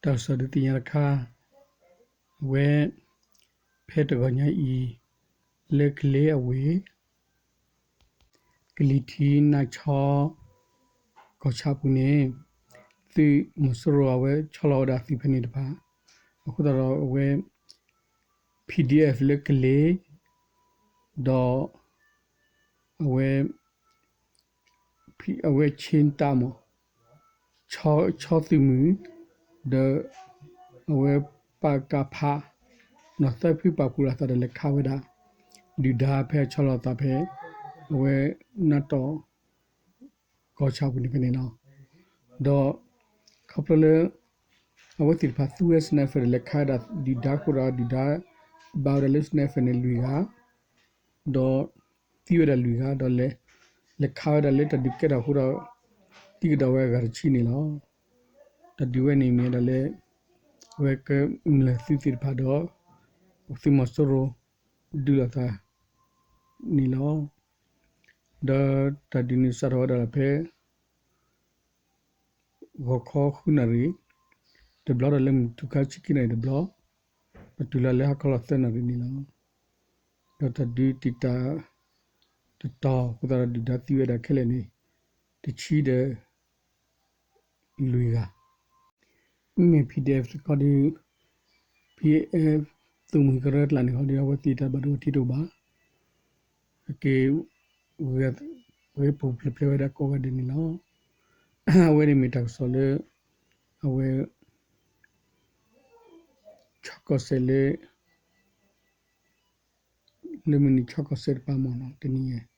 တၢ်ကစီၣ်ဒုးသ့ၣ်ညါတခါ, အဝဲ ဖဲတဂီၤညါအံၤ လၢကလ့အဝ့ၢ် ကလံၤထံးနၢ်ဆီ ကီၢ်ဆၣ်အပူၤန့ၣ် သုးမီၤစိရိၤအဝဲဆီလီၤဝဲဒၣ်သုးဖဲန့ၣ်တဖၣ်, အဃိသတးဒီးအဝဲ PDF လၢကလ့ ဒီး အဝဲ အဝဲ ချင်းတပ်မ့ၢ် ဆီသုးမုၢ် ဒီး အဝဲ ပကဖ နီၢ်သၢဖုပာ်ဖှိၣ်လိာ်သးဒီးလဲၤခးဝဲဒၣ် ဒုၣ်ဒါဖဲအဆီလီၤသးဖဲ အဝဲ နၢ်တီၢ် ကီၢ်ဆၣ်ပူၤန့ၣ်ဖဲန့ၣ်လီၤ. ဒီး ခီဖျိလၢ အဝဲသ့ၣ်တဖၣ်သူဝဲ sniper ဒီးလဲၤခးဝဲဒၣ်ဒုၣ်ဒါအဃိဒီး ဒုၣ်ဒါ ဘၣ်ဝဲဒၣ်လၢ sniper န့ၣ်လွံၢ်ဂၤ ဒီး သံဝဲဒၣ်လွံၢ်ဂၤ ဒီး လဲၤခးဝဲဒၣ်လၢတၢ်ဒုးကဲထီၣ်အဃိဒီး သံကဒီးဝဲအဂၤတဆံန့ၣ်လီၤ. တၢ်ဒုးဝဲန့ၣ်မ့ၢ်ဝဲဒၣ်လၢ အဝဲကမျၢၢ်သုးသ့ၣ်တဖၣ်ဒီး သုးမီၤစိရိၤ ဒုးလိာ်သး န့ၣ်လီၤ. ဒီးတၢ်ဒုးန့ၣ်စးထီၣ်ဝဲဒၣ်လီၤဖဲ ဂီၤခီဃုနၣ်ရံၣ် တဘျီဒီးလၢမုၢ်ထူၣ်ခါဆံခံနၣ်ရံၣ်တဘျီ, ဒီးတုၤလီၤလၢဟါခီလီၤသၢနၣ်ရံၣ်န့ၣ်လီၤ. ဒီးတၢ်ဒုးတံာ်တာ် တတီၤအဃိသတးဒီးဒုၣ်ဒါသံဝဲဒၣ်ခဲလၢာ်န့ၣ် တဆံဒီး လွံၢ်ဂၤ မ့မ့ၢ် PDF တခီဒီး PDF သုးမုၢ်ကရၢကျါန့ၣ်ခီဒီး အဝဲသ့ၣ်တၢ်ဘၣ်ဒိဘၣ်ထံးတအိၣ်ဘၣ်. အက့ၤ ဂဲၤပူၤဖျဲးဖျဲးဝဲဒၣ်ကိးဂၤဒဲးန့ၣ်လီၤ. အဝဲန့ၣ်မ့ၢ်တၢ်ကစီၣ်လၢ အဝဲ ဆီကီၢ်စဲၣ်လၢ လၢမုၢ်နံၤဆီကီၢ်စဲၣ်တပၤမ့ၢ်နီၤ တနံၤညါ